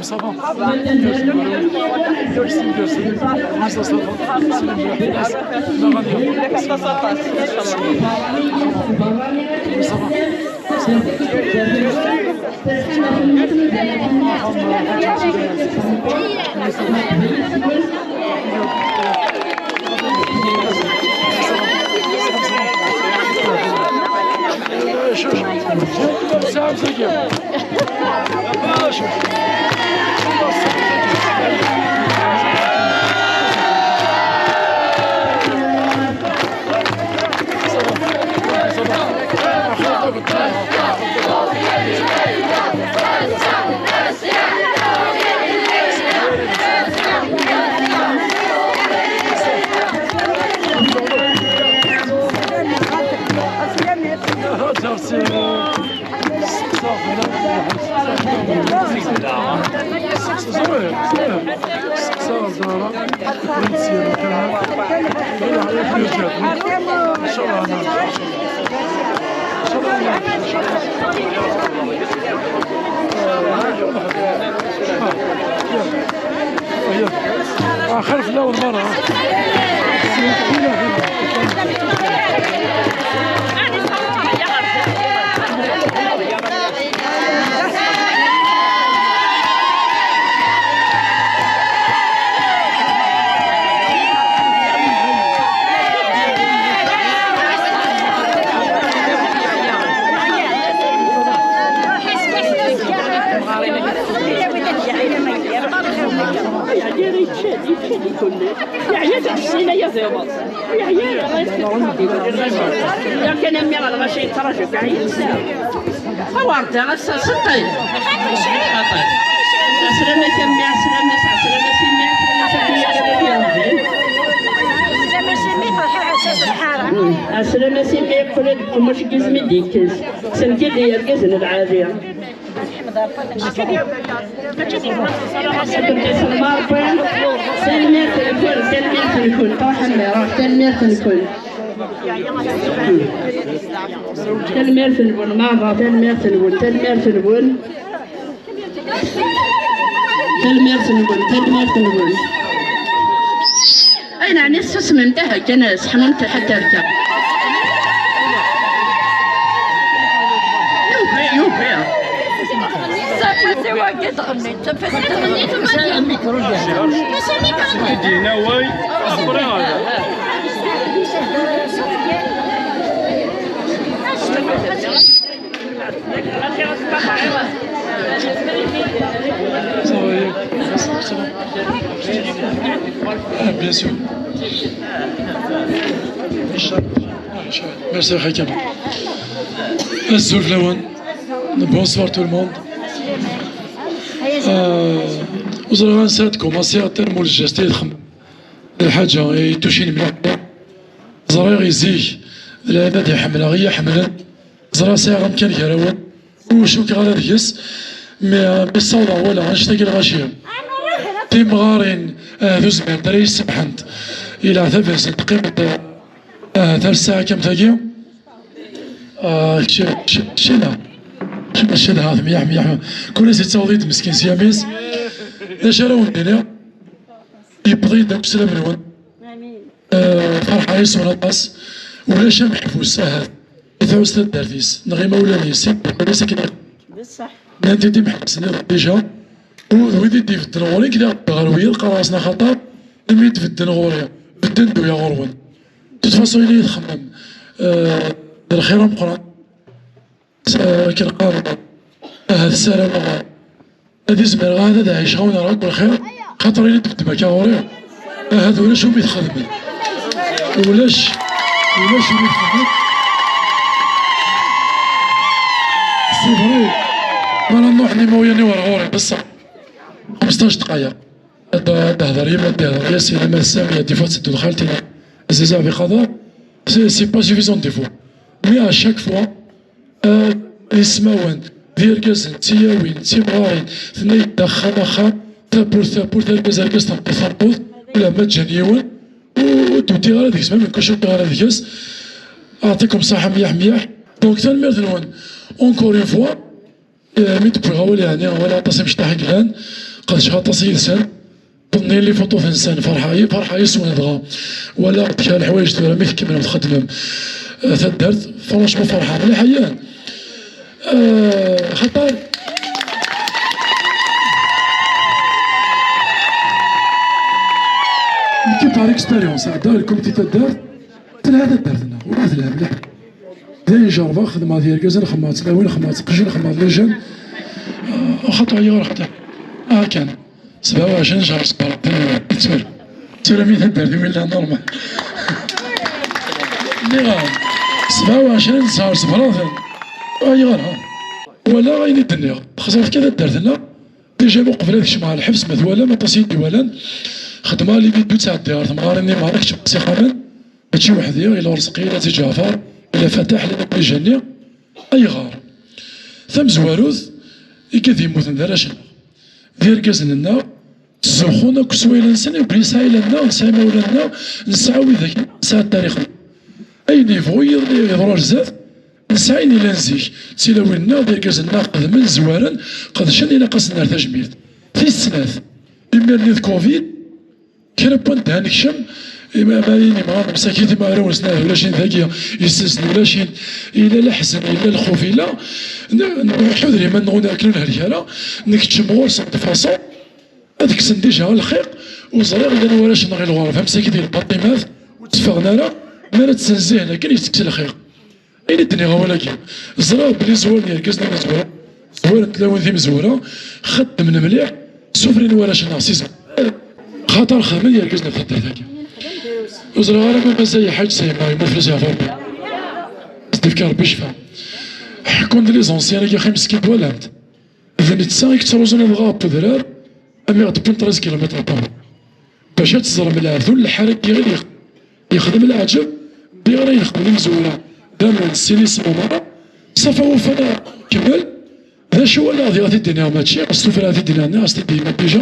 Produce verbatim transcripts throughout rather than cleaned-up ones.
Ça va. آخر في الأول مرة. يعني، راه يتشاد، يتشاد يكون. يعني، هذا الشيء لا يضير. يعني، راه يتشاد. إذا كان أمي راه الغاشي يتراجع كاع ينسى. ورده غسا سطي. سطي. عسلامة كمي، عسلامة، عسلامة سيمي، عسلامة سيمي، عسلامة سيمي، فرحي على شاش الحارة. عسلامة سيمي، يقول لك مش جزمي ديكس. سنتي ديال جزم العالية. تنميرت نكون، تنميرت نكون، روح عمي، روح تنميرت نكون. تنميرت نكون، ماما، تنميرت نكون، تنميرت نكون. تنميرت نكون، تنميرت نكون. أين عني السوس من تهك، أنا سحننت حتى هكا. يوفي، يوفي. Tafasalt tɣenni, tafasalt tɣenni. Tafasalt tɣenni. Ah, bien sûr. Merci, Hakim. Azul fell-awen. Bonsoir tout le monde. Euh, ur ẓriɣ ansa ad commencer, tellement le geste i txemmem. D lḥaǧa i tucin mliḥ. Ẓriɣ i zik d lɛibad i ḥemmleɣ, i yi-ḥemmlen. Ẓriɣ sɛiɣ amkan gar-awen. Ur cukkeɣ ara deg-s, mi, mi ssawḍeɣ walaɣ annect-agi lɣaci. Timɣarin, ah, d uzmir ara yi-semḥent. I leɛtab-nsent qqiment, ah, tal ssaɛa kam tagi. Ah, kečč, kečč, kečč da. Kečč da, myaḥ, myaḥ. Kul ass yettaweḍ-iyi-d meskin s yam-is. D acu ara wen-d-iniɣ? Yewweḍ-iyi-d akk sslam-nwen. Amin. Eh, ferḥeɣ yes-wen aṭas. Ulac ameḥbus, ahat, i tɛus taddart-is, neɣ imawlan-is, i ddukal-is akken i. D ṣṣeḥ. Nnan-t-id imḥebsen-nniḍen déjà. U d wid i d-ibedden ɣur-i, nekk d aɣ-, ɣer wiyaḍ qqareɣ-asen axaṭer, imi d-bedden ɣur-i, bedden-d uya ɣur-wen. De toute façon, ini txemmem, eh, d lxir ameqqran. S-, akken qqaren, ahat ssarameɣ ad izemreɣ ahat ad ɛiceɣ awen-rreɣ akk lxir, xaṭer ini d-beddem akka ɣur-i, ahat ulac umi txedmem. Ulac, ulac umi txedmem. C'est vrai, mi ara nruḥen imawlan-iw ar ɣur-i, beṣṣeḥ xmesṭac dqayeq. Ad, ad d-hder yemma, ad d-hder Yasin, ama d Sami, des fois tetteddu-d xalti, Aziza Ɛbiqader, c'est, c'est pas suffisant des fois. Mais à chaque fois, euh, ismawen, d irgazen, d tiyawin, d timɣarin, tenna-yi-d axxam, axxam, tawwurt, tawwurt, argaz, argaz, tameṭṭut, tameṭṭut, ulamma ǧǧan yiwen, ur, ur d-udiɣ ara deg-s, ma mkul ur udiɣ ara deg-s. Ɛṭikum ṣṣaḥa mliḥ, mliḥ. Donc, tanemmirt-nwen, encore une fois. Eh, mi d-wwiɣ awal, yeɛni, wala aṭas imecṭaḥ i yellan, qedceɣ aṭas yid-sen, wwḍen-iyi les photos-nsen, ferḥeɣ, ferḥeɣ yes-wen dɣa. Walaɣ-d kra n leḥwayeǧ tura mi tkemmlem txeddmem, eh, taddart, franchement ferḥeɣ mliḥ, ayen. Eh, xaṭer nekki par expérience, ɛeddaɣ le comité taddart, telha taddart-nneɣ, ula telha mliḥ. Dayen jerbeɣ, xedmeɣ d yergazen, xedmeɣ d tlawin, xedmeɣ d teqcin, xedmeɣ d les jeunes. Ah, xaṭer yiɣer xaṭer. Ah, kan. Sebɛa u ɛecrin jeɛr ṣebber. Tura. Tura mi taddart-iw illa normal. Nniɣ-am, sebɛa u ɛecrin jeɛr ṣebber. Ayɣer, ha? Wala ayen i d-nniɣ. Texẓer-t kan taddart-nneɣ. Déjà, uqbel ad kecmeɣ ɣer lḥebs, ma twalam, aṭas i yi-d-iwalan. Xedmeɣ les vidéos, ttɛeddiɣ ɣer temɣarin-nni merra, kecmeɣ s ixxamen. Mačči weḥd-i, ila Urezqi, ila At Ǧaɛfar, ila Fataḥ, ila At Lijani. Ayɣer? Tamezwarut, igad yemmuten d arrac-nneɣ, d irgazen-nneɣ, ttzuxxun akk s wayla-nsen, i nesɛa ayla-nneɣ, nesɛa imawlan-nneɣ, nesɛa widak, nesɛa tarix-nneɣ. Ayen yebɣu yiḍ-, yeḍru ar zdat, nesɛa ayen yellan zik. D tilawin-nneɣ, d irgazen-nneɣ xedmen, zwaren, qedcen, ilaq ad sen-nerr tajmilt. Tis snat, imir-nni d covid, kra n wanda nekcem, ima-, ma yini mɣan msakit, imawlan-nsen ulac-iten dagi, yessensen ulac-iten, yella leḥzen, yella lxuf, yella, n-, nḥuder iman-nneɣ ur nerknu lhelk ara, nekcem ɣur-sen de façon ad kksen déjà lxiq, u ẓriɣ llan warrac-nneɣ i lɣerba, msakit di lbaṭimat, ur tteffɣen ara, mi ara tt-ssenzihen akken yettekkes lxiq. Ayen i d-nniɣ awal-agi, ẓriɣ belli zwaren yergazen imezwura, zwaren tlawin timezwura, xeddmen mliḥ, sufrin warrac-nneɣ s izem. Xaṭer xedmen yergazen ɣef taddart-agi. Ur ẓriɣ ara ma mazal Lḥaǧ Sayma, yemmut fell-as yeɛfu Rebbi. Ad s-d-ifk Rebbi ccfa. Ḥekkun-d les anciens-agi axi meskin twalam-t. D netta i yettruẓun adɣaɣ n wedrar, am iɣ d-wwin treize kilomètres par heure. Bac ad teẓrem lɛebd ur nleḥḥi ara deg yiɣil yex-, yexdem leɛǧeb, ddiɣ ara yexdem imezwura d aman s inisem umara, ṣafa wufan kemmel. D acu walaɣ diɣ a t-id-iniɣ mačči, s tufra a t-id-iniɣ, nniɣ-as-t-id i yemma déjà.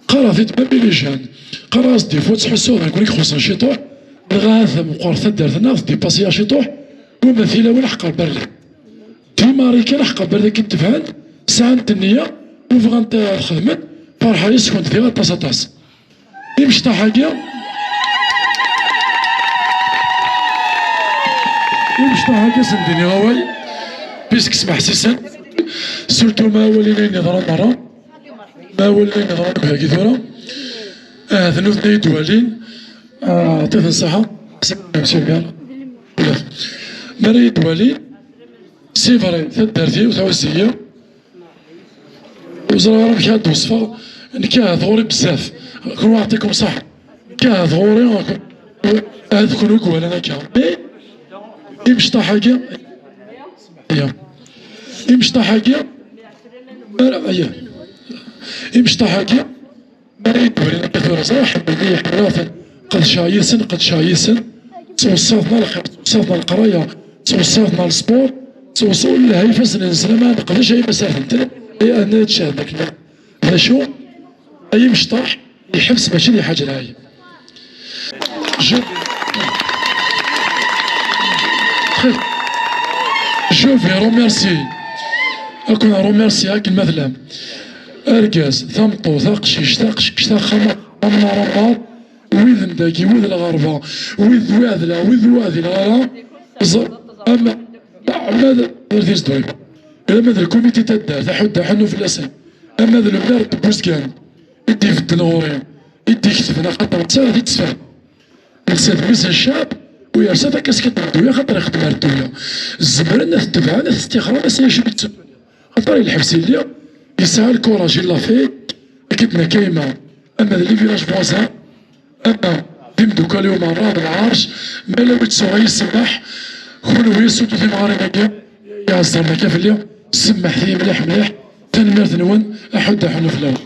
Qqareɣ-t-id même i les jeunes. Qqareɣ-as des fois ttḥussuɣ d nekkni i ixuṣṣen ciṭuḥ, neɣ ahat meqqret taddart-nneɣ, tdipasiya ciṭuḥ, wama tilawin ḥeqqer berlin. Di Marikan ḥeqqer berlin akken tebɛen, sɛant nniya, u bɣant ad xedment, ferḥeɣ yes-kent diɣ aṭas aṭas. Imecṭaḥ-agi, imecṭaḥ-agi sen-d-iniɣ awal, puisque smeḥsisen, Surtout ma walin ayen yeḍran merra, ma walin ayen yeḍran akk dagi tura. Ahat nutni ay d-walin, ah, ṭṭif n ṣṣeḥḥa, ḥsen monsieur le maire. Mi ara yi-d-walin, c'est vrai, taddart-iw tɛuzz-iyi. Ur ẓriɣ ara amek ad d-weṣfeɣ. Nekk ahat ɣur-i bezzaf. Kunwi, yeɛṭikum ṣṣeḥḥa. Nekk ahat ɣur-i, ahat kunwi i iwalan akka. Mais imecṭaḥ-agi, ya. Imecṭaḥ-agi, ara, ya. Imecṭaḥ-agi, mi ara yi-d-walin akka tura, ẓriɣ ḥemmlen-iyi, ḥemmleɣ-ten. Qedceɣ yid-sen, qedceɣ yid-sen. Ttweṣṣaten ar lxir, ttweṣṣaten ar leqraya, ttweṣṣaten ar lsport, ttweṣṣaten ar lehhi ifassen-nsen, ama neqdec ay masaten. Ay, anna ad tcehd akken d acu? Ay imecṭaḥ, yeḥbes mačči d iḥaǧ lɛali. Je, je vais remercier, ad ken-remercier akken ma tellam. Argaz, tameṭṭut, aqcic, taqcict, axxam, amnar, amnar, wid n dagi, wid n lɣerba, wid d waɛdla, wid d waɛdla ara, ẓ-, ama, ama d, d, d, d, ama d lkumiti n taddart, aḥuddu aḥunnu fell-asen, ama d le maire n Buzgan, i d-ibedden ɣur-i, i d-iketben, axaṭer netta ad ittefhem. Telsa d mmi-s n ccɛeb, u yersa takaskiṭ n ddewya, axaṭer ixeddem ar ddewya. Zemren ad t-tebɛen, ad t-stixren, ass-a acu i d-tteddun. Axaṭer i lḥebs illi, yesɛa lkuraj, il l'a fait, akken d-tenna Kayma, ama d les villages voisins, ama d imeddukal-iw merra d lɛerc, ma yella wi ttuɣ ay semmeḥ, kunwi surtout timɣarin-agi, iɛezzren akka fell-i, semmḥet-iyi mliḥ mliḥ, tanemmirt-nwen, aḥuddu aḥunnu fell-awen.